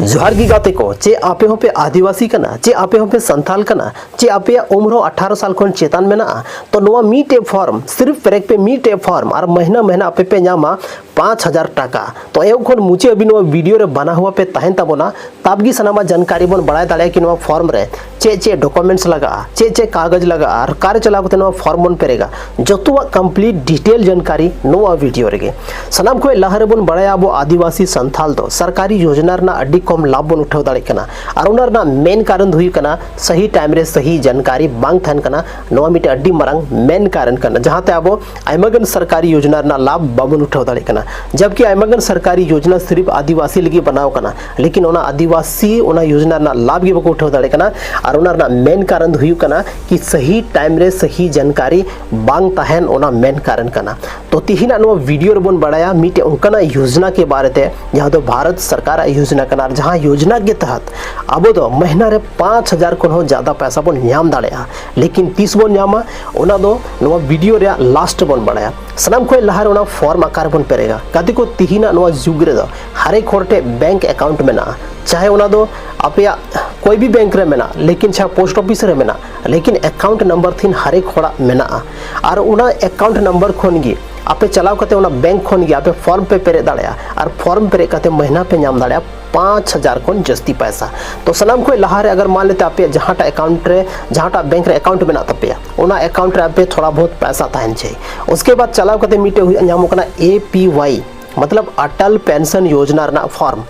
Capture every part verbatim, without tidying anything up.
ᱡᱚᱦᱟᱨ ᱜᱮ ᱜᱟᱛᱮ ᱠᱚ, ᱪᱮᱫ ᱟᱯᱮ ᱦᱚᱸᱯᱮ ᱟᱹᱫᱤᱵᱟᱹᱥᱤ ᱠᱟᱱᱟ? ᱪᱮᱫ ᱟᱯᱮ ᱦᱚᱸᱯᱮ ᱥᱟᱱᱛᱟᱞ ᱠᱟᱱᱟ? ᱪᱮᱫ ᱟᱯᱮᱭᱟᱜ ᱩᱢᱨ ᱦᱚᱸ ᱟᱴᱷᱟᱨᱚ ᱥᱟᱞ ᱠᱷᱚᱱ ᱪᱮᱛᱟᱱ ᱢᱮᱱᱟᱜᱼᱟ? ᱛᱚ ᱱᱚᱣᱟ ᱢᱤᱫᱴᱮᱡ ᱯᱷᱚᱨᱢ, ᱥᱤᱨᱤᱯ ᱯᱮᱨᱮᱡ ᱯᱮ ᱢᱤᱫᱴᱮᱡ ᱯᱷᱚᱨᱢ, ᱟᱨ ᱢᱟᱹᱦᱱᱟᱹ ᱢᱟᱹᱦᱱᱟᱹ ᱟᱯᱮ ᱯᱮ ᱧᱟᱢᱟ ᱯᱟᱸᱪ ᱦᱟᱡᱟᱨ ᱴᱟᱠᱟ᱾ ᱛᱚ ᱮᱦᱚᱵ ᱠᱷᱚᱱ ᱢᱩᱪᱟᱹᱫ ᱦᱟᱹᱵᱤᱡ ᱱᱚᱣᱟ ᱵᱷᱤᱰᱤᱭᱳ ᱨᱮ ᱵᱟᱱᱟ ᱦᱩᱭᱟ ᱯᱮ ᱛᱟᱦᱮᱱ ᱛᱟᱵᱚᱱᱟ, ᱛᱟᱵ ᱜᱮ ᱥᱟᱱᱟᱢᱟᱜ ᱡᱟᱱᱠᱟᱨᱤ ᱵᱚᱱ ᱵᱟᱲᱟᱭ ᱫᱟᱲᱮᱭᱟᱜᱼᱟ ᱠᱤ ᱱᱚᱣᱟ ᱯᱷᱚᱨᱢ ᱨᱮ ᱪᱮᱫ ᱪᱮᱫ ᱰᱚᱠᱩᱢᱮᱱᱴᱥ ᱞᱟᱜᱟᱜᱼᱟ, ᱪᱮᱫ ᱪᱮᱫ ᱠᱟᱜᱚᱡᱽ ᱞᱟᱜᱟᱜᱼᱟ, ᱟᱨ ᱚᱠᱟᱨᱮ ᱪᱟᱞᱟᱣ ᱠᱟᱛᱮ ᱱᱚᱣᱟ ᱯᱷᱚᱨᱢ ᱵᱚᱱ ᱯᱮᱨᱮᱜᱟ, ᱡᱚᱛᱚᱣᱟᱜ ᱠᱚᱢᱯᱞᱤᱴ ᱰᱤᱴᱮᱞ ᱡᱟᱱᱠᱟᱨᱤ ᱱᱚᱣᱟ ᱵᱷᱤᱰᱤᱭᱳ ᱨᱮᱜᱮ᱾ ᱥᱟᱱᱟᱢ ᱠᱷᱚᱱ ᱞᱟᱦᱟ ᱨᱮᱵᱚᱱ ᱵᱟᱲᱟᱭᱟ, ᱟᱵᱚ ᱟᱹᱫᱤᱵᱟᱹᱥᱤ ᱥᱟᱱᱛᱷᱟᱞ ᱫᱚ ᱥᱚᱨᱠᱟᱨᱤ ᱭᱳᱡᱽᱱᱟ ᱨᱮᱱᱟᱜ ᱟᱹᱰᱤ ᱠᱚᱢ ᱞᱟᱵᱷ ᱵᱚᱱ ᱩᱴᱷᱟᱹᱣ ᱫᱟᱲᱮᱭᱟᱜ ᱠᱟᱱᱟ, ᱟᱨ ᱚᱱᱟ ᱨᱮᱱᱟᱜ ᱢᱮᱱ ᱠᱟᱨᱚᱱ ᱫᱚ ᱦᱩᱭᱩᱜ ᱠᱟᱱᱟ ᱥᱟᱹᱦᱤ ᱴᱟᱭᱤᱢ ᱨᱮ ᱥᱟᱹᱦᱤ ᱡᱟᱱᱠᱟᱨᱤ ᱵᱟᱝ ᱛᱟᱦᱮᱱ ᱠᱟᱱᱟ᱾ ᱱᱚᱣᱟ ᱢᱤᱫᱴᱮᱱ ᱟᱹᱰᱤ ᱢᱟᱨᱟᱝ ᱢᱮᱱ ᱠᱟᱨᱚᱱ ᱠᱟᱱᱟ, ᱡᱟᱦᱟᱸᱛᱮ ᱟᱵᱚ ᱟᱭᱢᱟ ᱜᱟᱱ ᱥᱚᱨᱠᱟᱨᱤ ᱭᱳᱡᱽᱱᱟ ᱨᱮᱱᱟᱜ ᱞᱟᱵᱷ ᱵᱟᱵᱚᱱ ᱩᱴᱷᱟᱹᱣ ᱫᱟᱲᱮᱭᱟᱜ ᱠᱟᱱᱟ᱾ ᱡᱟᱵᱠᱤ ᱟᱭᱢᱟ ᱜᱟᱱ ᱥᱚᱨᱠᱟᱨᱤ ᱭᱳᱡᱽᱱᱟ ᱥᱤᱨᱤᱯ ᱟᱹᱫᱤᱵᱟᱹᱥᱤ ᱞᱟᱹᱜᱤᱫ ᱵᱮᱱᱟᱣ ᱠᱟᱱᱟ, ᱞᱮᱠᱤᱱ ᱚᱱᱟ ᱟᱹᱫᱤᱵᱟᱹᱥᱤ ᱚᱱᱟ ᱭᱳᱡᱽᱱᱟ ᱨᱮᱱᱟᱜ ᱞᱟᱵᱷ ᱜᱮ ᱵᱟᱠᱚ ᱩᱴᱷᱟᱹᱣ ᱫᱟᱲᱮᱭᱟᱜ ᱠᱟᱱᱟ᱾ ᱟᱨ ᱚᱱᱟ ᱨᱮᱱᱟᱜ ᱢᱮᱱ ᱠᱟᱨᱚᱱ ᱫᱚ ᱦᱩᱭᱩᱜ ᱠᱟᱱᱟ ᱠᱤ ᱥᱟᱹᱦᱤ ᱴᱟᱭᱤᱢ ᱨᱮ ᱥᱟᱹᱦᱤ ᱡᱟᱱᱠᱟᱨᱤ ᱵᱟᱝ ᱛᱟᱦᱮᱱ, ᱚᱱᱟ ᱢᱮᱱ ᱠᱟᱨᱚᱱ ᱠᱟᱱᱟ᱾ ᱛᱚ ᱛᱤᱦᱤᱧᱟᱜ ᱱᱚᱣᱟ ᱵᱷᱤᱰᱤᱭᱳ ᱨᱮᱵᱚᱱ ᱵᱟᱲᱟᱭᱟ ᱢᱤᱫᱴᱮᱡ ᱚᱱᱠᱟᱱᱟᱜ ᱭᱳᱡᱽᱱᱟ ᱠᱮ ᱵᱟᱨᱮ ᱛᱮ, ᱡᱟᱦᱟᱸ ᱫᱚ ᱵᱷᱟᱨᱚᱛ ᱥᱚᱨᱠᱟᱨᱟᱜ ᱭᱳᱡᱽᱱᱟ ᱠᱟᱱᱟ, ᱟᱨ ᱡᱟᱦᱟᱸ ᱭᱳᱡᱽᱱᱟ ᱜᱮ ᱛᱟᱦᱟᱛ ᱟᱵᱚ ᱫᱚ ᱢᱟᱹᱦᱱᱟᱹ ᱨᱮ ᱯᱟᱸᱪ ᱦᱟᱡᱟᱨ ᱠᱷᱚᱱ ᱦᱚᱸ ᱡᱟᱫᱟ ᱯᱚᱭᱥᱟ ᱵᱚᱱ ᱧᱟᱢ ᱫᱟᱲᱮᱭᱟᱜᱼᱟ᱾ ᱞᱮᱠᱤᱱ ᱛᱤᱥ ᱵᱚᱱ ᱧᱟᱢᱟ, ᱚᱱᱟ ᱫᱚ ᱱᱚᱣᱟ ᱵᱷᱤᱰᱤᱭᱳ ᱨᱮᱭᱟᱜ ᱞᱟᱥᱴ ᱨᱮᱵᱚᱱ ᱵᱟᱲᱟᱭᱟ᱾ ᱥᱟᱱᱟᱢ ᱠᱷᱚᱱ ᱞᱟᱦᱟ ᱨᱮ ᱚᱱᱟ ᱯᱷᱚᱨᱢ ᱚᱠᱟ ᱨᱮᱵᱚᱱ ᱯᱮᱨᱮᱜᱟ? ᱜᱟᱛᱮ ᱠᱚ, ᱛᱤᱦᱤᱧᱟᱜ ᱱᱚᱣᱟ ᱡᱩᱜᱽ ᱨᱮᱫᱚ ᱦᱟᱨᱮᱠ ᱦᱚᱲ ᱴᱷᱮᱱ ᱵᱮᱝᱠ ᱮᱠᱟᱣᱩᱱᱴ ᱢᱮᱱᱟᱜᱼᱟ, ᱪᱟᱦᱮ ᱚᱱᱟ ᱫᱚ ᱟᱯᱮᱭᱟᱜ ᱠᱚᱭ ᱵᱤ ᱵᱮᱝᱠ ᱨᱮ ᱢᱮᱱᱟᱜ, ᱞᱮᱠᱤᱱ ᱪᱟᱦᱮ ᱯᱳᱥᱴ ᱚᱯᱷᱤᱥ ᱨᱮ ᱢᱮᱱᱟᱜ, ᱞᱮᱠᱤᱱ ᱮᱠᱟᱣᱩᱱᱴ ᱱᱟᱢᱵᱟᱨ ᱛᱤᱦᱤᱧ ᱦᱟᱨᱮᱠ ᱦᱚᱲᱟᱜ ᱢᱮᱱᱟᱜᱼᱟ᱾ ᱟᱨ ᱚᱱᱟ ᱮᱠᱟᱣᱩᱱᱴ ᱱᱟᱢᱵᱟᱨ ᱠᱷᱚᱱ ᱜᱮ ᱟᱯᱮ ᱪᱟᱞᱟᱣ ᱠᱟᱛᱮ ᱚᱱᱟ ᱵᱮᱝᱠ ᱠᱷᱚᱱ ᱜᱮ ᱟᱯᱮ ᱯᱷᱚᱨᱢ ᱯᱮ ᱯᱮᱨᱮᱡ ᱫᱟᱲᱮᱭᱟᱜᱼᱟ, ᱟᱨ ᱯᱷᱚᱨᱢ ᱯᱮᱨᱮᱡ ᱠᱟᱛᱮ ᱢᱟᱹᱦᱱᱟᱹ ᱯᱮ ᱧᱟᱢ ᱫᱟᱲᱮᱭᱟᱜᱼᱟ ᱯᱟᱸᱪ ᱦᱟᱡᱟᱨ ᱠᱷᱚᱱ ᱡᱟᱹᱥᱛᱤ ᱯᱚᱭᱥᱟ᱾ ᱛᱚ ᱥᱟᱱᱟᱢ ᱠᱷᱚᱱ ᱞᱟᱦᱟ ᱨᱮ ᱟᱜᱟᱨ ᱢᱟᱱ ᱞᱮᱛᱮ ᱟᱯᱮᱭᱟᱜ ᱡᱟᱦᱟᱸᱴᱟᱜ ᱮᱠᱟᱣᱩᱱᱴ ᱨᱮ, ᱡᱟᱦᱟᱸᱴᱟᱜ ᱵᱮᱝᱠ ᱨᱮ ᱮᱠᱟᱣᱩᱱᱴ ᱢᱮᱱᱟᱜ ᱛᱟᱯᱮᱭᱟ, ᱚᱱᱟ ᱮᱠᱟᱣᱩᱱᱴ ᱨᱮ ᱟᱯᱮ ᱛᱷᱚᱲᱟ ᱵᱚᱦᱩᱛ ᱯᱚᱭᱥᱟ ᱛᱟᱦᱮᱱ ᱪᱟᱹᱦᱤ᱾ ᱩᱥᱠᱮ ᱵᱟᱫ ᱪᱟᱞᱟᱣ ᱠᱟᱛᱮ ᱢᱤᱫᱴᱮᱡ ᱦᱩᱭᱩᱜ ᱧᱟᱢᱚᱜ ᱠᱟᱱᱟ ᱮ ᱯᱤ ᱣᱟᱭ, ᱢᱚᱛᱞᱚᱵ ᱚᱴᱚᱞ ᱯᱮᱱᱥᱚᱱ ᱭᱳᱡᱽᱱᱟ ᱨᱮᱱᱟᱜ ᱯᱷᱚᱨᱢ᱾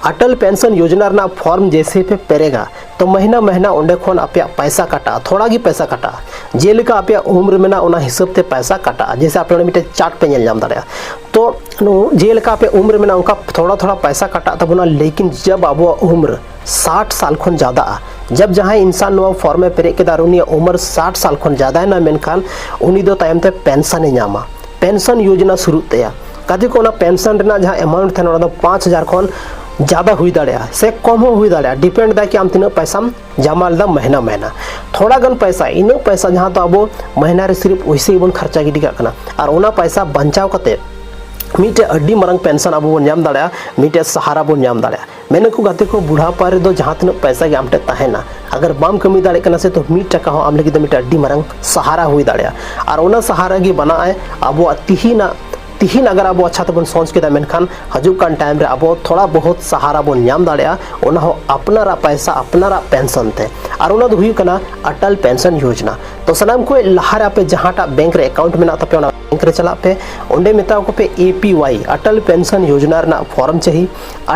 ᱚᱴᱚᱞ ᱯᱮᱱᱥᱚᱱ ᱭᱳᱡᱽᱱᱟ ᱨᱮᱱᱟᱜ ᱯᱷᱚᱨᱢ ᱡᱮᱥᱮ ᱯᱮ ᱯᱮᱨᱮᱜᱟ, ᱛᱚ ᱢᱟᱹᱦᱱᱟᱹ ᱢᱟᱹᱦᱱᱟᱹ ᱚᱸᱰᱮ ᱠᱷᱚᱱ ᱟᱯᱮᱭᱟᱜ ᱯᱚᱭᱥᱟ ᱠᱟᱴᱟᱜᱼᱟ, ᱛᱷᱚᱲᱟ ᱜᱮ ᱯᱚᱭᱥᱟ ᱠᱟᱴᱟᱜᱼᱟ᱾ ᱡᱮᱞᱮᱠᱟ ᱟᱯᱮᱭᱟᱜ ᱩᱢᱨ ᱢᱮᱱᱟᱜᱼᱟ, ᱚᱱᱟ ᱦᱤᱥᱟᱹᱵ ᱛᱮ ᱯᱚᱭᱥᱟ ᱠᱟᱴᱟᱜᱼᱟ᱾ ᱡᱮᱥᱮ ᱟᱯᱮ ᱚᱸᱰᱮ ᱢᱤᱫᱴᱮᱡ ᱪᱟᱨᱴ ᱯᱮ ᱧᱮᱞ ᱧᱟᱢ ᱫᱟᱲᱮᱭᱟᱜᱼᱟ᱾ ᱛᱚ ᱱᱚ-, ᱡᱮᱞᱮᱠᱟ ᱟᱯᱮᱭᱟᱜ ᱩᱢᱨ ᱢᱮᱱᱟᱜᱼᱟ, ᱚᱱᱠᱟ ᱛᱷᱚᱲᱟ ᱛᱷᱚᱲᱟ ᱯᱚᱭᱥᱟ ᱠᱟᱴᱟᱜ ᱛᱟᱵᱚᱱᱟ, ᱞᱮᱠᱤᱱ ᱡᱟᱵ ᱟᱵᱚᱣᱟᱜ ᱩᱢᱨ ᱥᱟᱴ ᱥᱟᱞ ᱠᱷᱚᱱ ᱡᱟᱫᱟᱜᱼᱟ, ᱡᱟᱵ ᱡᱟᱦᱟᱸᱭ ᱤᱱᱥᱟᱱ ᱱᱚᱣᱟ ᱯᱷᱚᱨᱢ ᱮ ᱯᱮᱨᱮᱡ ᱠᱮᱫᱟ ᱟᱨ ᱩᱱᱤᱭᱟᱜ ᱩᱢᱨ ᱥᱟᱴ ᱥᱟᱞ ᱠᱷᱚᱱ ᱡᱟᱫᱟᱭᱮᱱᱟ, ᱢᱮᱱᱠᱷᱟᱱ ᱩᱱᱤ ᱫᱚ ᱛᱟᱭᱚᱢ ᱛᱮ ᱯᱮᱱᱥᱚᱱ ᱮ ᱧᱟᱢᱟ, ᱯᱮᱱᱥᱚᱱ ᱭᱳᱡᱽᱱᱟ ᱥᱩᱨᱩᱜ ᱛᱟᱭᱟ᱾ ᱜᱟᱛᱮ ᱠᱚ, ᱚᱱᱟ ᱯᱮᱱᱥᱚᱱ ᱨᱮᱱᱟᱜ ᱡᱟᱦᱟᱸ ᱮᱢᱟᱣᱩᱱᱴ ᱛᱟᱦᱮᱱᱟ, ᱚᱱᱟ ᱫᱚ ᱯᱟᱸᱪ ᱦᱟᱡᱟᱨ ᱠᱷᱚᱱ ᱡᱟᱫᱟ ᱦᱩᱭ ᱫᱟᱲᱮᱭᱟᱜᱼᱟ ᱥᱮ ᱠᱚᱢ ᱦᱚᱸ ᱦᱩᱭ ᱫᱟᱲᱮᱭᱟᱜᱼᱟ, ᱰᱤᱯᱮᱱᱰ ᱫᱟᱭ ᱠᱤ ᱟᱢ ᱛᱤᱱᱟᱹᱜ ᱯᱚᱭᱥᱟᱢ ᱡᱟᱢᱟ ᱞᱮᱫᱟ ᱢᱟᱹᱦᱱᱟᱹ ᱢᱟᱹᱦᱱᱟᱹ᱾ ᱛᱷᱚᱲᱟ ᱜᱟᱱ ᱯᱚᱭᱥᱟ, ᱤᱱᱟᱹᱜ ᱯᱚᱭᱥᱟ ᱡᱟᱦᱟᱸ ᱫᱚ ᱟᱵᱚ ᱢᱟᱹᱦᱱᱟᱹ ᱨᱮ ᱥᱤᱨᱤᱯ ᱚᱭᱥᱮ ᱜᱮᱵᱚᱱ ᱠᱷᱚᱨᱪᱟ ᱜᱤᱰᱤ ᱠᱟᱜ ᱠᱟᱱᱟ, ᱟᱨ ᱚᱱᱟ ᱯᱚᱭᱥᱟ ᱵᱟᱧᱪᱟᱣ ᱠᱟᱛᱮ ᱢᱤᱫᱴᱮᱡ ᱟᱹᱰᱤ ᱢᱟᱨᱟᱝ ᱯᱮᱱᱥᱚᱱ ᱟᱵᱚ ᱵᱚᱱ ᱧᱟᱢ ᱫᱟᱲᱮᱭᱟᱜᱼᱟ, ᱢᱤᱫᱴᱮᱡ ᱥᱟᱦᱟᱨᱟ ᱵᱚᱱ ᱧᱟᱢ ᱫᱟᱲᱮᱭᱟᱜᱼᱟ᱾ ᱢᱮᱱᱟᱠᱚ ᱜᱟᱛᱮ ᱠᱚ, ᱵᱩᱲᱦᱟᱯᱟ ᱨᱮᱫᱚ ᱡᱟᱦᱟᱸ ᱛᱤᱱᱟᱹᱜ ᱯᱚᱭᱥᱟ ᱜᱮ ᱟᱢ ᱴᱷᱮᱱ ᱛᱟᱦᱮᱱᱟ, ᱟᱜᱟᱨ ᱵᱟᱢ ᱠᱟᱹᱢᱤ ᱫᱟᱲᱮᱭᱟᱜ ᱠᱟᱱᱟ ᱥᱮ, ᱛᱚ ᱢᱤᱫ ᱴᱟᱠᱟ ᱦᱚᱸ ᱟᱢ ᱞᱟᱹᱜᱤᱫ ᱫᱚ ᱢᱤᱫᱴᱮᱱ ᱟᱹᱰᱤ ᱢᱟᱨᱟᱝ ᱥᱟᱦᱟᱨᱟ ᱦᱩᱭ ᱫᱟᱲᱮᱭᱟᱜᱼᱟ᱾ ᱟᱨ ᱚᱱᱟ ᱥᱟᱦᱟᱨᱟ ᱜᱮ ᱵᱮᱱᱟᱜ ᱟᱭ ᱟᱵᱚᱣᱟᱜ ᱛᱤᱦᱤᱧᱟᱜ ᱛᱤᱦᱤᱧ ᱟᱜᱟᱨ ᱟᱵᱚ ᱟᱪᱪᱷᱟ ᱛᱮᱵᱚᱱ ᱥᱚᱪ ᱠᱮᱫᱟ, ᱢᱮᱱᱠᱷᱟᱱ ᱦᱤᱡᱩᱜ ᱠᱟᱱ ᱴᱟᱭᱤᱢ ᱨᱮ ᱟᱵᱚ ᱛᱷᱚᱲᱟ ᱵᱚᱦᱩᱛ ᱥᱟᱦᱟᱨᱟ ᱵᱚᱱ ᱧᱟᱢ ᱫᱟᱲᱮᱭᱟᱜᱼᱟ, ᱚᱱᱟ ᱦᱚᱸ ᱟᱯᱱᱟᱨᱟᱜ ᱯᱚᱭᱥᱟ, ᱟᱯᱱᱟᱨᱟᱜ ᱯᱮᱱᱥᱚᱱ ᱛᱮ᱾ ᱟᱨ ᱚᱱᱟ ᱫᱚ ᱦᱩᱭᱩᱜ ᱠᱟᱱᱟ ᱟᱴᱟᱞ ᱯᱮᱱᱥᱚᱱ ᱭᱳᱡᱽᱱᱟ᱾ ᱛᱚ ᱥᱟᱱᱟᱢ ᱠᱷᱚᱱ ᱞᱟᱦᱟᱨᱮ ᱟᱯᱮ ᱡᱟᱦᱟᱸᱴᱟᱜ ᱵᱮᱝᱠ ᱨᱮ ᱮᱠᱟᱣᱩᱱᱴ ᱢᱮᱱᱟᱜ ᱛᱟᱯᱮᱭᱟ, ᱚᱱᱟ ᱵᱮᱝᱠ ᱨᱮ ᱪᱟᱞᱟᱜ ᱯᱮ᱾ ᱚᱸᱰᱮ ᱢᱮᱛᱟ ᱠᱚ ᱯᱮ ᱮ ᱯᱤ ᱣᱟᱭ, ᱟᱴᱟᱞ ᱯᱮᱱᱥᱚᱱ ᱭᱳᱡᱽᱱᱟ ᱨᱮᱱᱟᱜ ᱯᱷᱚᱨᱢ ᱪᱟᱹᱦᱤ᱾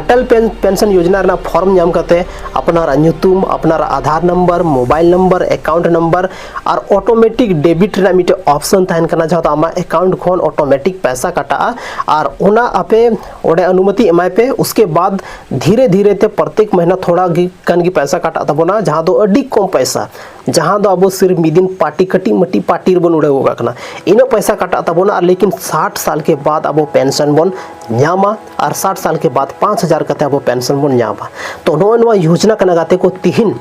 ᱟᱴᱟᱞ ᱯᱮᱱ- ᱯᱮᱱᱥᱚᱱ ᱭᱳᱡᱽᱱᱟ ᱨᱮᱱᱟᱜ ᱯᱷᱚᱨᱢ ᱧᱟᱢ ᱠᱟᱛᱮ ᱟᱯᱱᱟᱨᱟᱜ ᱧᱩᱛᱩᱢ, ᱟᱯᱱᱟᱨᱟᱜ Aadhaar number, mobile number, account number ᱟᱨ ᱚᱴᱳᱢᱮᱴᱤᱠ ᱰᱮᱵᱤᱴ ᱨᱮᱱᱟᱜ ᱢᱤᱫᱴᱮᱱ ᱚᱯᱥᱚᱱ ᱛᱟᱦᱮᱱ ᱠᱟᱱᱟ, ᱡᱟᱦᱟᱸ ᱫᱚ ᱟᱢᱟᱜ ᱮᱠᱟᱣᱩᱱᱴ ᱠᱷᱚᱱ ᱚᱴᱳᱢᱮᱴᱤᱠ ᱯᱚᱭᱥᱟ ᱠᱟᱴᱟᱜᱼᱟ᱾ ᱟᱨ ᱚᱱᱟ ᱟᱯᱮ ᱚᱸᱰᱮ ᱚᱱᱩᱢᱚᱛᱤ ᱮᱢᱟᱭ ᱯᱮ᱾ ᱩᱥᱠᱮ ᱵᱟᱫ ᱫᱷᱤᱨᱮ ᱫᱷᱤᱨᱮ ᱛᱮ ᱯᱨᱚᱛᱮᱠ ᱢᱟᱹᱦᱱᱟᱹ ᱛᱷᱚᱲᱟ ᱜᱮ ᱜᱟᱱ ᱜᱮ ᱯᱚᱭᱥᱟ ᱠᱟᱴᱟᱜ ᱛᱟᱵᱚᱱᱟ, ᱡᱟᱦᱟᱸ ᱫᱚ ᱟᱹᱰᱤ ᱠᱚᱢ ᱯᱚᱭᱥᱟ, ᱡᱟᱦᱟᱸ ᱫᱚ ᱟᱵᱚ ᱥᱤᱨᱯ ᱢᱤᱫ ᱫᱤᱱ ᱯᱟᱨᱴᱤ, ᱠᱟᱹᱴᱤᱡ ᱢᱟᱹᱴᱤᱡ ᱯᱟᱨᱴᱤ ᱨᱮᱵᱚᱱ ᱩᱲᱟᱹᱣ ᱜᱚᱫ ᱠᱟᱜ ᱠᱟᱱᱟ᱾ ᱤᱱᱟᱹᱜ ᱯᱚᱭᱥᱟ ᱠᱟᱴᱟᱜ ᱛᱟᱵᱚᱱᱟ, ᱟᱨ ᱞᱮᱠᱤᱱ ᱥᱟᱴ ᱥᱟᱞ ᱠᱮ ᱵᱟᱫ ᱟᱵᱚ ᱯᱮᱱᱥᱚᱱ ᱵᱚᱱ ᱧᱟᱢᱟ, ᱟᱨ ᱥᱟᱴ ᱥᱟᱞ ᱠᱮ ᱵᱟᱫ ᱯᱟᱸᱪ ᱦᱟᱡᱟᱨ ᱠᱟᱛᱮ ᱟᱵᱚ ᱯᱮᱱᱥᱚᱱ ᱵᱚᱱ ᱧᱟᱢᱟ᱾ ᱛᱚ ᱱᱚᱜᱼᱚᱭ ᱱᱚᱣᱟ ᱭᱳᱡᱽᱱᱟ ᱠᱟᱱᱟ ᱜᱟᱛᱮ ᱠᱚ, ᱛᱤᱦᱤᱧ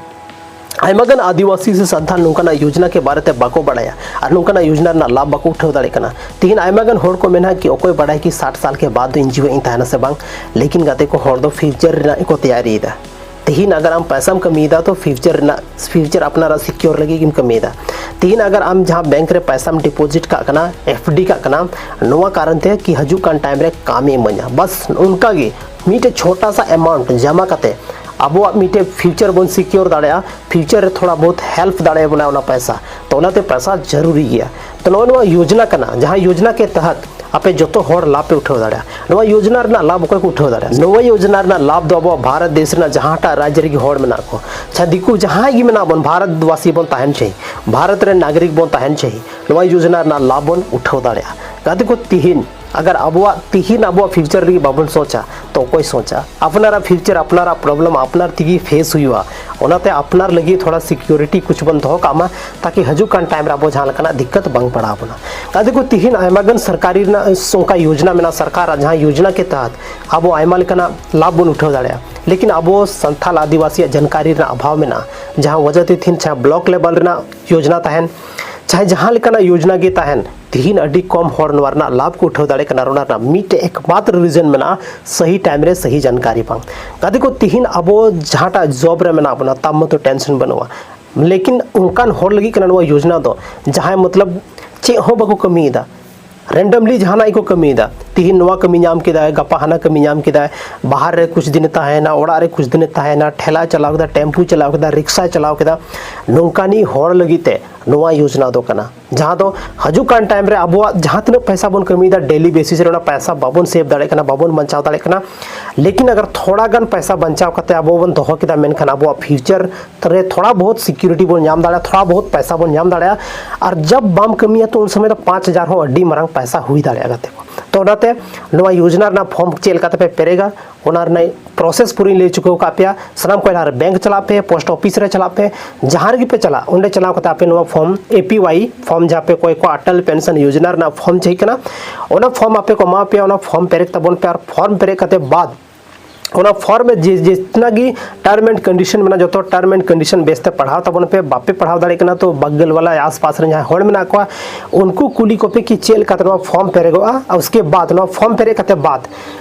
ᱟᱭᱢᱟ ᱜᱟᱱ ᱟᱹᱫᱤᱵᱟᱹᱥᱤ ᱥᱮ ᱥᱟᱱᱛᱟᱲ ᱱᱚᱝᱠᱟᱱᱟᱜ ᱭᱳᱡᱽᱱᱟ ᱠᱮ ᱵᱟᱨᱮ ᱛᱮ ᱵᱟᱠᱚ ᱵᱟᱲᱟᱭᱟ ᱟᱨ ᱱᱚᱝᱠᱟᱱᱟᱜ ᱭᱳᱡᱽᱱᱟ ᱨᱮᱱᱟᱜ ᱞᱟᱵᱷ ᱵᱟᱠᱚ ᱩᱴᱷᱟᱹᱣ ᱫᱟᱲᱮᱭᱟᱜ ᱠᱟᱱᱟ᱾ ᱛᱤᱦᱤᱧ ᱟᱭᱢᱟ ᱜᱟᱱ ᱦᱚᱲ ᱠᱚ ᱢᱮᱱᱟ ᱠᱤ ᱚᱠᱚᱭ ᱵᱟᱲᱟᱭ ᱠᱤ ᱥᱟᱴ ᱥᱟᱞ ᱠᱮ ᱵᱟᱫ ᱫᱚ ᱤᱧ ᱡᱤᱣᱮᱫ ᱤᱧ ᱛᱟᱦᱮᱱᱟ ᱥᱮ ᱵᱟᱝ, ᱞᱮᱠᱤᱱ ᱜᱟᱛᱮ ᱠᱚ, ᱦᱚᱲ ᱫᱚ ᱯᱷᱤᱭᱩᱪᱟᱨ ᱨᱮᱱᱟᱜ ᱜᱮᱠᱚ ᱛᱮᱭᱟᱨᱤᱭᱮᱫᱟ᱾ ᱛᱤᱦᱤᱧ ᱟᱜᱟᱨ ᱟᱢ ᱯᱚᱭᱥᱟᱢ ᱠᱟᱹᱢᱤᱭᱮᱫᱟ ᱛᱚ ᱯᱷᱤᱭᱩᱪᱟᱨ ᱨᱮᱱᱟᱜ, ᱯᱷᱤᱭᱩᱪᱟᱨ ᱟᱯᱱᱟᱨᱟᱜ ᱥᱤᱠᱤᱭᱳᱨ ᱞᱟᱹᱜᱤᱫ ᱜᱮᱢ ᱠᱟᱹᱢᱤᱭᱮᱫᱟ᱾ ᱛᱤᱦᱤᱧ ᱟᱜᱟᱨ ᱟᱢ ᱡᱟᱦᱟᱸ ᱵᱮᱝᱠ ᱨᱮ ᱯᱚᱭᱥᱟᱢ ᱰᱤᱯᱚᱡᱤᱴ ᱠᱟᱜ ᱠᱟᱱᱟ, ᱮᱯᱷ ᱰᱤ ᱠᱟᱜ ᱠᱟᱱᱟ, ᱱᱚᱣᱟ ᱠᱟᱨᱚᱱ ᱛᱮ ᱠᱤ ᱦᱤᱡᱩᱜ ᱠᱟᱱ ᱴᱟᱭᱤᱢ ᱨᱮ ᱠᱟᱹᱢᱤ ᱤᱢᱟᱹᱧᱟ, ᱵᱟᱥ ᱚᱱᱠᱟ ᱜᱮ ᱢᱤᱫᱴᱮᱡ ᱪᱷᱳᱴᱟ ᱥᱟ ᱮᱢᱟᱣᱩᱱᱴ ᱡᱚᱢᱟ ᱠᱟᱛᱮ ᱟᱵᱚᱣᱟᱜ ᱢᱤᱫᱴᱮᱡ ᱯᱷᱤᱭᱩᱪᱟᱨ ᱵᱚᱱ ᱥᱤᱠᱤᱭᱳᱨ ᱫᱟᱲᱮᱭᱟᱜᱼᱟ, ᱯᱷᱤᱭᱩᱪᱟᱨ ᱨᱮ ᱛᱷᱚᱲᱟ ᱵᱚᱦᱩᱛ ᱦᱮᱞᱯ ᱫᱟᱲᱮᱭᱟᱵᱚᱱᱟ ᱚᱱᱟ ᱯᱚᱭᱥᱟ᱾ ᱛᱚ ᱚᱱᱟᱛᱮ ᱯᱚᱭᱥᱟ ᱡᱟᱹᱨᱩᱨᱤ ᱜᱮᱭᱟ᱾ ᱛᱚ ᱱᱚᱜᱼᱚᱭ ᱱᱚᱣᱟ ᱭᱳᱡᱽᱱᱟ ᱠᱟᱱᱟ, ᱡᱟᱦᱟᱸ ᱭᱳᱡᱽᱱᱟ ᱠᱮ ᱛᱟᱦᱟᱛ ᱟᱯᱮ ᱡᱚᱛᱚ ᱦᱚᱲ ᱞᱟᱵᱷ ᱯᱮ ᱩᱴᱷᱟᱹᱣ ᱫᱟᱲᱮᱭᱟᱜᱼᱟ᱾ ᱱᱚᱣᱟ ᱭᱳᱡᱽᱱᱟ ᱨᱮᱱᱟᱜ ᱞᱟᱵᱷ ᱚᱠᱚᱭ ᱠᱚ ᱩᱴᱷᱟᱹᱣ ᱫᱟᱲᱮᱭᱟᱜᱼᱟ? ᱱᱚᱣᱟ ᱭᱳᱡᱽᱱᱟ ᱨᱮᱱᱟᱜ ᱞᱟᱵᱷ ᱫᱚ ᱟᱵᱚᱣᱟᱜ ᱵᱷᱟᱨᱚᱛ ᱫᱮᱥ ᱨᱮᱱᱟᱜ ᱡᱟᱦᱟᱸᱴᱟᱜ ᱨᱟᱡᱽ ᱨᱮᱜᱮ ᱦᱚᱲ ᱢᱮᱱᱟᱜ ᱠᱚ, ᱪᱟᱦᱮ ᱫᱤᱠᱩ ᱡᱟᱦᱟᱸᱭ ᱜᱮ ᱢᱮᱱᱟᱜ ᱵᱚᱱ, ᱵᱷᱟᱨᱚᱛ ᱵᱟᱥᱤ ᱵᱚᱱ ᱛᱟᱦᱮᱱ ᱪᱟᱹᱦᱤ, ᱵᱷᱟᱨᱚᱛ ᱨᱮᱱ ᱱᱟᱜᱚᱨᱤᱠ ᱵᱚᱱ ᱛᱟᱦᱮᱱ ᱪᱟᱹᱦᱤ, ᱱᱚᱣᱟ ᱭᱳᱡᱽᱱᱟ ᱨᱮᱱᱟᱜ ᱞᱟᱵᱷ ᱵᱚᱱ ᱩᱴᱷᱟᱹᱣ ᱫᱟᱲᱮᱭᱟᱜᱼᱟ᱾ ᱜᱟᱛᱮ ᱠᱚ, ᱛᱤᱦᱤᱧ ᱟᱜᱟᱨ ᱟᱵᱚᱣᱟᱜ, ᱛᱤᱦᱤᱧ ᱟᱵᱚᱣᱟᱜ ᱯᱷᱤᱭᱩᱪᱟᱨ ᱞᱟᱹᱜᱤᱫ ᱵᱟᱵᱚᱱ ᱥᱳᱪᱟ, ᱛᱚ ᱚᱠᱚᱭ ᱥᱳᱪᱟ? ᱟᱯᱱᱟᱨᱟᱜ ᱯᱷᱤᱭᱩᱪᱟᱨ, ᱟᱯᱱᱟᱨᱟᱜ ᱯᱨᱚᱵᱞᱮᱢ ᱟᱯᱱᱟᱨ ᱛᱮᱜᱮ ᱯᱷᱮᱥ ᱦᱩᱭᱩᱜᱼᱟ᱾ ᱚᱱᱟᱛᱮ ᱟᱯᱱᱟᱨ ᱞᱟᱹᱜᱤᱫ ᱛᱷᱚᱲᱟ ᱥᱤᱠᱤᱭᱩᱨᱤᱴᱤ ᱠᱩᱪ ᱵᱚᱱ ᱫᱚᱦᱚ ᱠᱟᱜ ᱢᱟ, ᱛᱟᱠᱤ ᱦᱤᱡᱩᱜ ᱠᱟᱱ ᱴᱟᱭᱤᱢ ᱨᱮ ᱟᱵᱚ ᱡᱟᱦᱟᱸ ᱞᱮᱠᱟᱱᱟᱜ ᱫᱤᱠᱠᱟᱛ ᱵᱟᱝ ᱯᱟᱲᱟᱣ ᱵᱚᱱᱟ᱾ ᱜᱟᱛᱮ ᱠᱚ, ᱛᱤᱦᱤᱧ ᱟᱭᱢᱟ ᱜᱟᱱ ᱥᱚᱨᱠᱟᱨᱤ ᱨᱮᱱᱟᱜ ᱚᱱᱠᱟ ᱭᱳᱡᱽᱱᱟ ᱢᱮᱱᱟᱜᱼᱟ, ᱥᱚᱨᱠᱟᱨᱟᱜ ᱡᱟᱦᱟᱸ ᱭᱳᱡᱽᱱᱟ ᱠᱮ ᱛᱟᱦᱟᱛ ᱟᱵᱚ ᱟᱭᱢᱟ ᱞᱮᱠᱟᱱᱟᱜ ᱞᱟᱵᱷ ᱵᱚᱱ ᱩᱴᱷᱟᱹᱣ ᱫᱟᱲᱮᱭᱟᱜᱼᱟ, ᱞᱮᱠᱤᱱ ᱟᱵᱚ ᱥᱟᱱᱛᱟᱞ ᱟᱹᱫᱤᱵᱟᱹᱥᱤᱭᱟᱜ ᱡᱟᱱᱠᱟᱨᱤ ᱨᱮᱱᱟᱜ ᱚᱵᱷᱟᱵᱽ ᱢᱮᱱᱟᱜᱼᱟ, ᱡᱟᱦᱟᱸ ᱣᱟᱡᱟ ᱛᱮ ᱛᱤᱦᱤᱧ ᱪᱷᱟ ᱵᱞᱚᱠ ᱞᱮᱵᱮᱞ ᱨᱮᱱᱟᱜ ᱭᱳᱡᱽᱱᱟ ᱛᱟᱦᱮᱱ, ᱪᱟᱦᱮ ᱡᱟᱦᱟᱸ ᱞᱮᱠᱟᱱᱟᱜ ᱭᱳᱡᱽᱱᱟ ᱜᱮ ᱛᱟᱦᱮᱱ, ᱛᱤᱦᱤᱧ ᱟᱹᱰᱤ ᱠᱚᱢ ᱦᱚᱲ ᱱᱚᱣᱟ ᱨᱮᱱᱟᱜ ᱞᱟᱵᱷ ᱠᱚ ᱩᱴᱷᱟᱹᱣ ᱫᱟᱲᱮᱭᱟᱜ ᱠᱟᱱᱟ᱾ ᱚᱱᱟ ᱨᱮᱱᱟᱜ ᱢᱤᱫᱴᱮᱡ ᱮᱠᱢᱟᱛᱨᱚ ᱨᱤᱡᱚᱱ ᱢᱮᱱᱟᱜᱼᱟ, ᱥᱟᱹᱦᱤ ᱴᱟᱭᱤᱢ ᱨᱮ ᱥᱟᱹᱦᱤ ᱡᱟᱱᱠᱟᱨᱤ ᱵᱟᱝ᱾ ᱜᱟᱛᱮ ᱠᱚ, ᱛᱤᱦᱤᱧ ᱟᱵᱚ ᱡᱟᱦᱟᱸᱴᱟᱜ ᱡᱚᱵ ᱨᱮ ᱢᱮᱱᱟᱜ ᱵᱚᱱᱟ, ᱛᱟᱢ ᱢᱚᱛᱚ ᱴᱮᱱᱥᱚᱱ ᱵᱟᱹᱱᱩᱜᱼᱟ, ᱞᱮᱠᱤᱱ ᱚᱱᱠᱟᱱ ᱦᱚᱲ ᱞᱟᱹᱜᱤᱫ ᱠᱟᱱᱟ ᱱᱚᱣᱟ ᱭᱳᱡᱽᱱᱟ ᱫᱚ, ᱡᱟᱦᱟᱸᱭ ᱢᱚᱛᱞᱚᱵ ᱪᱮᱫ ᱦᱚᱸ ᱵᱟᱠᱚ ᱠᱟᱹᱢᱤᱭᱮᱫᱟ, ᱨᱮᱱᱰᱚᱢᱞᱤ ᱡᱟᱦᱟᱱᱟᱜ ᱜᱮᱠᱚ ᱠᱟᱹᱢᱤᱭᱮᱫᱟ᱾ ᱛᱤᱦᱤᱧ ᱱᱚᱣᱟ ᱠᱟᱹᱢᱤ ᱧᱟᱢ ᱠᱮᱫᱟᱭ, ᱜᱟᱯᱟ ᱦᱟᱱᱟ ᱠᱟᱹᱢᱤ ᱧᱟᱢ ᱠᱮᱫᱟᱭ, ᱵᱟᱦᱟᱨ ᱨᱮ ᱠᱩᱪ ᱫᱤᱱᱮ ᱛᱟᱦᱮᱸᱭᱮᱱᱟ, ᱚᱲᱟᱜ ᱨᱮ ᱠᱩᱪ ᱫᱤᱱᱮ ᱛᱟᱦᱮᱸᱭᱮᱱᱟ, ᱴᱷᱮᱞᱟ ᱪᱟᱞᱟᱣ ᱠᱮᱫᱟ, ᱴᱮᱢᱯᱩ ᱪᱟᱞᱟᱣ ᱠᱮᱫᱟ, ᱨᱤᱠᱥᱟ ᱪᱟᱞᱟᱣ ᱠᱮᱫᱟ᱾ ᱱᱚᱝᱠᱟᱱᱤᱡ ᱦᱚᱲ ᱞᱟᱹᱜᱤᱫ ᱛᱮ ᱱᱚᱣᱟ ᱭᱳᱡᱽᱱᱟ ᱫᱚ ᱠᱟᱱᱟ, ᱡᱟᱦᱟᱸ ᱫᱚ ᱦᱤᱡᱩᱜ ᱠᱟᱱ ᱴᱟᱭᱤᱢ ᱨᱮ ᱟᱵᱚᱣᱟᱜ ᱡᱟᱦᱟᱸ ᱛᱤᱱᱟᱹᱜ ᱯᱚᱭᱥᱟ ᱵᱚᱱ ᱠᱟᱹᱢᱤᱭᱮᱫᱟ ᱰᱮᱞᱤ ᱵᱮᱥᱤᱥ ᱨᱮ, ᱚᱱᱟ ᱯᱚᱭᱥᱟ ᱵᱟᱵᱚᱱ ᱥᱮᱵᱷ ᱫᱟᱲᱮᱭᱟᱜ ᱠᱟᱱᱟ, ᱵᱟᱵᱚᱱ ᱵᱟᱧᱪᱟᱣ ᱫᱟᱲᱮᱭᱟᱜ ᱠᱟᱱᱟ᱾ ᱞᱮᱠᱤᱱ ᱟᱜᱟᱨ ᱛᱷᱚᱲᱟ ᱜᱟᱱ ᱯᱚᱭᱥᱟ ᱵᱟᱧᱪᱟᱣ ᱠᱟᱛᱮ ᱟᱵᱚ ᱵᱚᱱ ᱫᱚᱦᱚ ᱠᱮᱫᱟ, ᱢᱮᱱᱠᱷᱟᱱ ᱟᱵᱚᱣᱟᱜ ᱯᱷᱤᱭᱩᱪᱟᱨ ᱨᱮ ᱛᱷᱚᱲᱟ ᱵᱚᱦᱩᱛ ᱥᱤᱠᱤᱭᱩᱨᱤᱴᱤ ᱵᱚᱱ ᱧᱟᱢ ᱫᱟᱲᱮᱭᱟᱜᱼᱟ, ᱛᱷᱚᱲᱟ ᱵᱚᱦᱩᱛ ᱯᱚᱭᱥᱟ ᱵᱚᱱ ᱧᱟᱢ ᱫᱟᱲᱮᱭᱟᱜᱼᱟ᱾ ᱟᱨ ᱡᱟᱵ ᱵᱟᱢ ᱠᱟᱹᱢᱤᱭᱟ ᱛᱚ ᱩᱱ ᱥᱚᱢᱚᱭ ᱫᱚ ᱯᱟᱸᱪ ᱦᱟᱡᱟᱨ ᱦᱚᱸ ᱟᱹᱰᱤ ᱢᱟᱨᱟᱝ ᱯᱚᱭᱥᱟ ᱦᱩᱭ ᱫᱟᱲᱮᱭᱟᱜᱼᱟ ᱜᱟᱛᱮ ᱠᱚ᱾ ᱛᱚ ᱚᱱᱟᱛᱮ ᱱᱚᱣᱟ ᱭᱳᱡᱽᱱᱟ ᱨᱮᱱᱟᱜ ᱯᱷᱚᱨᱢ ᱪᱮᱫ ᱞᱮᱠᱟ ᱛᱮᱯᱮ ᱯᱮᱨᱮᱜᱟ, ᱚᱱᱟ ᱨᱮᱱᱟᱜ ᱯᱨᱚᱥᱮᱥ ᱯᱩᱨᱟᱹᱧ ᱞᱟᱹᱭ ᱪᱩᱠᱟᱹᱣ ᱟᱠᱟᱫ ᱯᱮᱭᱟ᱾ ᱥᱟᱱᱟᱢ ᱠᱚ ᱞᱟᱦᱟᱨᱮ ᱵᱮᱝᱠ ᱪᱟᱞᱟᱜ ᱯᱮ, ᱯᱳᱥᱴ ᱚᱯᱷᱤᱥ ᱨᱮ ᱪᱟᱞᱟᱜ ᱯᱮ, ᱡᱟᱦᱟᱸ ᱨᱮᱜᱮ ᱯᱮ ᱪᱟᱞᱟᱜ, ᱚᱸᱰᱮ ᱪᱟᱞᱟᱣ ᱠᱟᱛᱮ ᱟᱯᱮ ᱱᱚᱣᱟ ᱯᱷᱚᱨᱢ, ᱮ ᱯᱤ ᱣᱟᱭ ᱯᱷᱚᱨᱢ, ᱡᱟᱦᱟᱸ ᱯᱮ ᱚᱠᱚᱭ ᱠᱚ ᱚᱴᱚᱞ ᱯᱮᱱᱥᱚᱱ ᱭᱳᱡᱽᱱᱟ ᱨᱮᱱᱟᱜ ᱯᱷᱚᱨᱢ ᱪᱟᱹᱦᱤ ᱠᱟᱱᱟ, ᱚᱱᱟ ᱯᱷᱚᱨᱢ ᱟᱯᱮ ᱠᱚ ᱮᱢᱟ ᱯᱮᱭᱟ᱾ ᱚᱱᱟ ᱯᱷᱚᱨᱢ ᱯᱮᱨᱮᱡ ᱛᱟᱵᱚᱱ ᱯᱮ᱾ ᱟᱨ ᱯᱷᱚᱨᱢ ᱯᱮᱨᱮᱡ ᱠᱟᱛᱮ ᱵᱟᱫ ᱚᱱᱟ ᱯᱷᱚᱨᱢ ᱨᱮ ᱡᱮ ᱡᱤᱛᱱᱟ ᱜᱮ ᱴᱟᱨᱢ ᱮᱱᱰ ᱠᱚᱱᱰᱤᱥᱚᱱ ᱢᱮᱱᱟᱜᱼᱟ, ᱡᱚᱛᱚ ᱴᱟᱨᱢ ᱮᱱᱰ ᱠᱚᱱᱰᱤᱥᱚᱱ ᱵᱮᱥᱛᱮ ᱯᱟᱲᱦᱟᱣ ᱛᱟᱵᱚᱱ ᱯᱮ᱾ ᱵᱟᱯᱮ ᱯᱟᱲᱦᱟᱣ ᱫᱟᱲᱮᱭᱟᱜ ᱠᱟᱱᱟ ᱛᱚ ᱵᱟᱜᱽᱜᱟᱞ ᱣᱟᱞᱟ ᱟᱥᱯᱟᱥ ᱨᱮ ᱡᱟᱦᱟᱸᱭ ᱦᱚᱲ ᱢᱮᱱᱟᱜ ᱠᱚᱣᱟ, ᱩᱱᱠᱩ ᱠᱩᱞᱤ ᱠᱚᱯᱮ ᱠᱤ ᱪᱮᱫ ᱞᱮᱠᱟᱛᱮ ᱱᱚᱣᱟ ᱯᱷᱚᱨᱢ ᱯᱮᱨᱮᱡᱚᱜᱼᱟ᱾ ᱟᱨ ᱩᱥᱠᱮ ᱵᱟᱫ ᱱᱚᱣᱟ ᱯᱷᱚᱨᱢ ᱯᱮᱨᱮᱡ ᱠᱟᱛᱮ ᱵᱟᱫ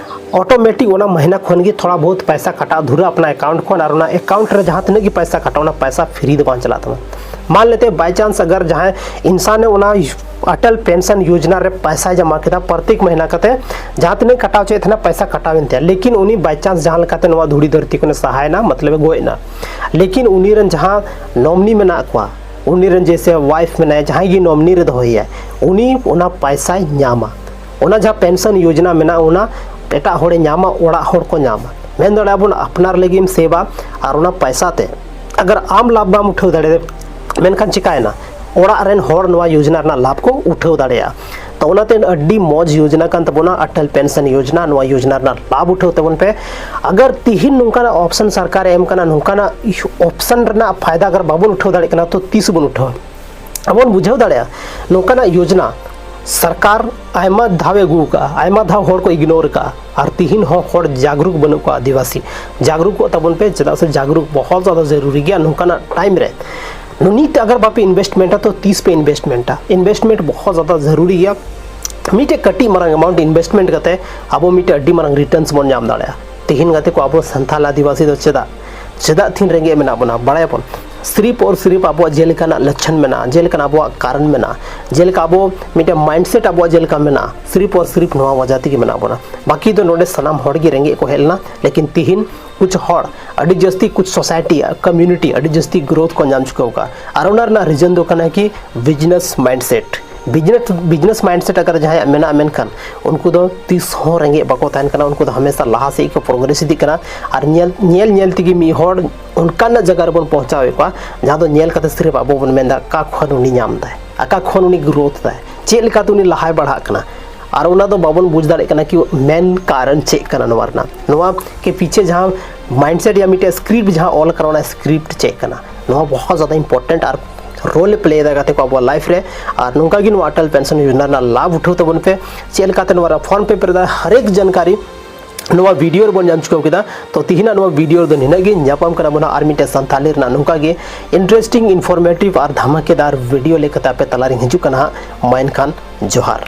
ᱚᱴᱳᱢᱮᱴᱤᱠ ᱚᱱᱟ ᱢᱟᱹᱦᱱᱟᱹ ᱠᱷᱚᱱ ᱜᱮ ᱛᱷᱚᱲᱟ ᱵᱚᱦᱩᱛ ᱯᱚᱭᱥᱟ ᱠᱟᱴᱟᱜ ᱫᱷᱩᱨᱟᱹ ᱟᱯᱱᱟ ᱮᱠᱟᱣᱩᱱᱴ ᱠᱷᱚᱱ᱾ ᱟᱨ ᱚᱱᱟ ᱮᱠᱟᱣᱩᱱᱴ ᱨᱮ ᱡᱟᱦᱟᱸ ᱛᱤᱱᱟᱹᱜ ᱜᱮ ᱯᱚᱭᱥᱟ ᱠᱟᱴᱟᱜ, ᱚᱱᱟ ᱯᱚᱭᱥᱟ ᱯᱷᱨᱤ ᱫᱚ ᱵᱟᱝ ᱪᱟᱞᱟᱜ ᱛᱟᱢᱟ᱾ ᱢᱟᱱ ᱞᱮᱛᱮ ᱵᱟᱭ ᱪᱟᱱᱥ ᱟᱜᱟᱨ ᱡᱟᱦᱟᱸᱭ ᱤᱱᱥᱟᱱ ᱮ ᱚᱱᱟ ᱚᱴᱚᱞ ᱯᱮᱱᱥᱚᱱ ᱭᱳᱡᱽᱱᱟ ᱨᱮ ᱯᱚᱭᱥᱟᱭ ᱡᱚᱢᱟ ᱠᱮᱫᱟ ᱯᱨᱚᱛᱮᱠ ᱢᱟᱹᱦᱱᱟᱹ ᱠᱟᱛᱮ, ᱡᱟᱦᱟᱸ ᱛᱤᱱᱟᱹᱜ ᱠᱟᱴᱟᱣ ᱦᱚᱪᱚᱭᱮᱫ ᱛᱟᱦᱮᱱᱟ ᱯᱚᱭᱥᱟ ᱠᱟᱴᱟᱣ ᱮᱱ ᱛᱟᱭᱟ, ᱞᱮᱠᱤᱱ ᱩᱱᱤ ᱵᱟᱭ ᱪᱟᱱᱥ ᱡᱟᱦᱟᱸ ᱞᱮᱠᱟᱛᱮ ᱱᱚᱣᱟ ᱫᱷᱩᱲᱤ ᱫᱷᱟᱹᱨᱛᱤ ᱠᱷᱚᱱᱮ ᱥᱟᱦᱟᱭᱮᱱᱟ, ᱢᱚᱛᱞᱚᱵ ᱮ ᱜᱚᱡ ᱮᱱᱟ, ᱞᱮᱠᱤᱱ ᱩᱱᱤ ᱨᱮᱱ ᱡᱟᱦᱟᱸ ᱱᱚᱢᱱᱤ ᱢᱮᱱᱟᱜ ᱠᱚᱣᱟ, ᱩᱱᱤ ᱨᱮᱱ ᱡᱮᱭᱥᱮ ᱣᱟᱭᱤᱯᱷ ᱢᱮᱱᱟᱭᱟ, ᱡᱟᱦᱟᱸᱭ ᱜᱮ ᱱᱚᱢᱱᱤ ᱨᱮ ᱫᱚᱦᱚᱭᱮᱭᱟ, ᱩᱱᱤ ᱚᱱᱟ ᱯᱚᱭᱥᱟᱭ ᱧᱟᱢᱟ᱾ ᱚᱱᱟ ᱡᱟᱦᱟᱸ ᱯᱮᱱᱥᱚᱱ ᱭᱳᱡᱽᱱᱟ ᱢᱮᱱᱟᱜᱼᱟ, ᱚᱱᱟ ᱮᱴᱟᱜ ᱦᱚᱲᱮ ᱧᱟᱢᱟ, ᱚᱲᱟᱜ ᱦᱚᱲ ᱠᱚ ᱧᱟᱢᱟ᱾ ᱢᱮᱱ ᱫᱟᱲᱮᱭᱟᱜᱼᱟ ᱵᱚᱱ ᱟᱯᱱᱟᱨ ᱞᱟᱹᱜᱤᱫ ᱮᱢ ᱥᱮᱵᱟ, ᱟᱨ ᱚᱱᱟ ᱯᱚᱭᱥᱟ ᱛᱮ ᱟᱜᱟᱨ ᱟᱢ ᱞᱟᱵᱷ ᱵᱟᱢ ᱩᱴᱷᱟᱹᱣ ᱫᱟᱲᱮᱭᱟᱫᱟ, ᱢᱮᱱᱠᱷᱟᱱ ᱪᱤᱠᱟᱭᱮᱱᱟ? ᱚᱲᱟᱜ ᱨᱮᱱ ᱦᱚᱲ ᱱᱚᱣᱟ ᱭᱳᱡᱽᱱᱟ ᱨᱮᱱᱟᱜ ᱞᱟᱵᱷ ᱠᱚ ᱩᱴᱷᱟᱹᱣ ᱫᱟᱲᱮᱭᱟᱜᱼᱟ᱾ ᱛᱚ ᱚᱱᱟᱛᱮ ᱟᱹᱰᱤ ᱢᱚᱡᱽ ᱭᱳᱡᱽᱱᱟ ᱠᱟᱱ ᱛᱟᱵᱚᱱᱟ ᱚᱴᱚᱞ ᱯᱮᱱᱥᱚᱱ ᱭᱳᱡᱽᱱᱟ᱾ ᱱᱚᱣᱟ ᱭᱳᱡᱽᱱᱟ ᱨᱮᱱᱟᱜ ᱞᱟᱵᱷ ᱩᱴᱷᱟᱹᱣ ᱛᱟᱵᱚᱱ ᱯᱮ᱾ ᱟᱜᱟᱨ ᱛᱤᱦᱤᱧ ᱱᱚᱝᱠᱟᱱᱟᱜ ᱚᱯᱥᱚᱱ ᱥᱚᱨᱠᱟᱨᱮ ᱮᱢ ᱠᱟᱱᱟ, ᱱᱚᱝᱠᱟᱱᱟᱜ ᱚᱯᱥᱚᱱ ᱨᱮᱱᱟᱜ ᱯᱷᱟᱭᱫᱟ ᱟᱜᱟᱨ ᱵᱟᱵᱚᱱ ᱩᱴᱷᱟᱹᱣ ᱫᱟᱲᱮᱭᱟᱜ ᱠᱟᱱᱟ ᱛᱚ ᱛᱤᱥ ᱵᱚᱱ ᱩᱴᱷᱟᱹᱣᱟ? ᱟᱵᱚ ᱵᱚᱱ ᱵᱩᱡᱷᱟᱹᱣ ᱫᱟᱲᱮᱭᱟᱜᱼᱟ ᱱᱚᱝᱠᱟᱱᱟᱜ ᱭᱳᱡᱽᱱᱟ ᱥᱚᱨᱠᱟᱨ ᱟᱭᱢᱟ ᱫᱷᱟᱣ ᱮ ᱟᱹᱜᱩ ᱟᱠᱟᱫᱼᱟ, ᱟᱭᱢᱟ ᱫᱷᱟᱣ ᱦᱚᱲ ᱠᱚ ᱤᱜᱱᱳᱨ ᱟᱠᱟᱫᱼᱟ᱾ ᱟᱨ ᱛᱤᱦᱤᱧ ᱦᱚᱸ ᱦᱚᱲ ᱡᱟᱜᱽᱨᱩᱠ ᱵᱟᱹᱱᱩᱜ ᱠᱚᱣᱟ ᱟᱹᱫᱤᱵᱟᱹᱥᱤ᱾ ᱡᱟᱜᱽᱨᱩᱠ ᱠᱚᱜ ᱛᱟᱵᱚᱱ ᱯᱮ, ᱪᱮᱫᱟᱜ ᱥᱮ ᱡᱟᱜᱽᱨᱩᱠ ᱵᱚᱦᱚᱛ ᱡᱟᱫᱟ ᱡᱟᱹᱨᱩᱨᱤ ᱜᱮᱭᱟ ᱱᱚᱝᱠᱟᱱᱟᱜ ᱴᱟᱭᱤᱢ ᱨᱮ᱾ ᱱᱤᱛ ᱟᱜᱟᱨ ᱵᱟᱯᱮ investment ᱟ ᱛᱚ ᱛᱤᱥ ᱯᱮ investment ᱟ? Investment ᱵᱚᱦᱩᱛ ᱡᱟᱫᱟ ᱡᱟᱹᱨᱩᱨᱤ ᱜᱮᱭᱟ᱾ ᱢᱤᱫᱴᱮᱡ ᱠᱟᱹᱴᱤᱡ ᱢᱟᱨᱟᱝ amount investment ᱠᱟᱛᱮ ᱟᱵᱚ ᱢᱤᱫᱴᱮᱡ ᱟᱹᱰᱤ ᱢᱟᱨᱟᱝ returns ᱵᱚᱱ ᱧᱟᱢ ᱫᱟᱲᱮᱭᱟᱜᱼᱟ᱾ ᱛᱤᱦᱤᱧ ᱜᱟᱛᱮ ᱠᱚ, ᱟᱵᱚ ᱥᱟᱱᱛᱟᱲ ᱟᱹᱫᱤᱵᱟᱹᱥᱤ ᱫᱚ ᱪᱮᱫᱟᱜ ᱪᱮᱫᱟᱜ ᱛᱤᱦᱤᱧ ᱨᱮᱸᱜᱮᱡ ᱢᱮᱱᱟᱜ ᱵᱚᱱᱟ ᱵᱟᱲᱟᱭᱟᱵᱚᱱ? ᱥᱤᱨᱤᱯ ᱚᱨ ᱥᱤᱨᱤᱯ ᱟᱵᱚᱣᱟᱜ ᱡᱮᱞᱮᱠᱟᱱᱟᱜ ᱞᱚᱪᱷᱚᱱ ᱢᱮᱱᱟᱜᱼᱟ, ᱡᱮᱞᱮᱠᱟᱱᱟᱜ ᱟᱵᱚᱣᱟᱜ ᱠᱟᱨᱚᱱ ᱢᱮᱱᱟᱜᱼᱟ, ᱡᱮᱞᱮᱠᱟ ᱟᱵᱚ ᱢᱤᱫᱴᱮᱱ mindset ᱟᱵᱚᱣᱟᱜ ᱡᱮᱞᱮᱠᱟ ᱢᱮᱱᱟᱜᱼᱟ, ᱥᱤᱨᱤᱯ ᱚᱨ ᱥᱤᱨᱤᱯ ᱱᱚᱣᱟ ᱣᱟᱡᱟ ᱛᱮᱜᱮ ᱢᱮᱱᱟᱜ ᱵᱚᱱᱟ᱾ ᱵᱟᱹᱠᱤ ᱫᱚ ᱱᱚᱰᱮ ᱥᱟᱱᱟᱢ ᱦᱚᱲ ᱜᱮ ᱨᱮᱸᱜᱮᱡ ᱠᱚ ᱦᱮᱡ ᱞᱮᱱᱟ, ᱞᱮᱠᱤᱱ ᱛᱤᱦᱤᱧ ᱠᱩᱪ ᱦᱚᱲ ᱟᱹᱰᱤ ᱡᱟᱹᱥᱛᱤ, ᱠᱩᱪ society, community ᱟᱹᱰᱤ ᱡᱟᱹᱥᱛᱤ growth ᱠᱚ ᱧᱟᱢ ᱪᱩᱠᱟᱹᱣ ᱠᱟᱜᱼᱟ᱾ ᱟᱨ ᱚᱱᱟ ᱨᱮᱱᱟᱜ reason ᱫᱚ ᱠᱟᱱᱟ ᱠᱤ business mindset᱾ Business business mindset ᱟᱜᱟᱨ ᱡᱟᱦᱟᱸᱭᱟᱜ ᱢᱮᱱᱟᱜᱼᱟ, ᱢᱮᱱᱠᱷᱟᱱ ᱩᱱᱠᱩ ᱫᱚ ᱛᱤᱥ ᱦᱚᱸ ᱨᱮᱸᱜᱮᱡ ᱵᱟᱠᱚ ᱛᱟᱦᱮᱱ ᱠᱟᱱᱟ, ᱩᱱᱠᱩ ᱫᱚ ᱦᱟᱢᱮᱥᱟ ᱞᱟᱦᱟ ᱥᱮᱫ ᱠᱚ progress ᱤᱫᱤᱜ ᱠᱟᱱᱟ᱾ ᱟᱨ ᱧᱮᱞ ᱧᱮᱞ ᱧᱮᱞ ᱛᱮᱜᱮ ᱢᱤᱫ ᱦᱚᱲ ᱚᱱᱠᱟᱱᱟᱜ ᱡᱟᱭᱜᱟ ᱨᱮᱵᱚᱱ ᱯᱚᱦᱪᱟᱣᱮᱫ ᱠᱚᱣᱟ, ᱡᱟᱦᱟᱸ ᱫᱚ ᱧᱮᱞ ᱠᱟᱛᱮ ᱥᱤᱨᱯ ᱟᱵᱚ ᱵᱚᱱ ᱢᱮᱱᱫᱟ, ᱚᱠᱟ ᱠᱷᱚᱱ ᱩᱱᱤ ᱧᱟᱢ ᱫᱟᱭ, ᱚᱠᱟ ᱠᱷᱚᱱ ᱩᱱᱤ growth ᱫᱟᱭ, ᱪᱮᱫ ᱞᱮᱠᱟᱛᱮ ᱩᱱᱤ ᱞᱟᱦᱟᱭ ᱵᱟᱲᱦᱟᱜ ᱠᱟᱱᱟ᱾ ᱟᱨ ᱚᱱᱟ ᱫᱚ ᱵᱟᱵᱚᱱ ᱵᱩᱡᱽ ᱫᱟᱲᱮᱭᱟᱜ ᱠᱟᱱᱟ ᱠᱤ ᱢᱮᱱ ᱠᱟᱨᱚᱱ ᱪᱮᱫ ᱠᱟᱱᱟ ᱱᱚᱣᱟ ᱨᱮᱱᱟᱜ, ᱱᱚᱣᱟ ᱠᱮ ᱯᱤᱪᱷᱮ ᱡᱟᱦᱟᱸ mindset ᱭᱟ ᱢᱤᱫᱴᱮᱡ script ᱡᱟᱦᱟᱸ ᱚᱞ ᱠᱟᱱᱟ, ᱚᱱᱟ script ᱪᱮᱫ ᱠᱟᱱᱟ, ᱱᱚᱣᱟ ᱵᱚᱦᱩᱛ ᱡᱟᱫᱟ important ᱟᱨ role ᱮ play ᱮᱫᱟ ᱜᱟᱛᱮ ᱠᱚ ᱟᱵᱚᱣᱟᱜ life ᱨᱮ᱾ ᱟᱨ ᱱᱚᱝᱠᱟ ᱜᱮ ᱱᱚᱣᱟ ᱚᱴᱚᱞ ᱯᱮᱱᱥᱚᱱ ᱭᱳᱡᱚᱱᱟ ᱨᱮᱱᱟᱜ ᱞᱟᱵᱷ ᱩᱴᱷᱟᱹᱣ ᱛᱟᱵᱚᱱ ᱯᱮ, ᱪᱮᱫ ᱞᱮᱠᱟᱛᱮ ᱱᱚᱣᱟ ᱨᱮ form ᱯᱮ ᱯᱮᱨᱮᱡᱟ, ᱦᱟᱨᱮᱠ ᱡᱟᱱᱠᱟᱨᱤ ᱱᱚᱣᱟ video ᱨᱮᱵᱚᱱ ᱧᱟᱢ ᱪᱩᱠᱟᱹᱣ ᱠᱮᱫᱟ᱾ ᱛᱚ ᱛᱤᱦᱤᱧᱟᱜ ᱱᱚᱣᱟ video ᱨᱮᱫᱚ ᱱᱤᱱᱟᱹᱜ ᱜᱮ, ᱧᱟᱯᱟᱢ ᱠᱟᱱᱟ ᱵᱚᱱ ᱦᱟᱸᱜ ᱟᱨ ᱢᱤᱫᱴᱮᱱ ᱥᱟᱱᱛᱟᱲᱤ ᱨᱮᱱᱟᱜ ᱱᱚᱝᱠᱟ ᱜᱮ interesting, informative ᱟᱨ ᱫᱷᱟᱢᱟᱠᱮᱫᱟᱨ video ᱞᱮᱠᱟᱛᱮ ᱟᱯᱮ ᱛᱟᱞᱟᱨᱤᱧ ᱦᱤᱡᱩᱜ ᱠᱟᱱᱟ ᱦᱟᱸᱜ᱾ ᱢᱟ ᱮᱱᱠᱷᱟᱱ ᱡᱚᱦᱟᱨ᱾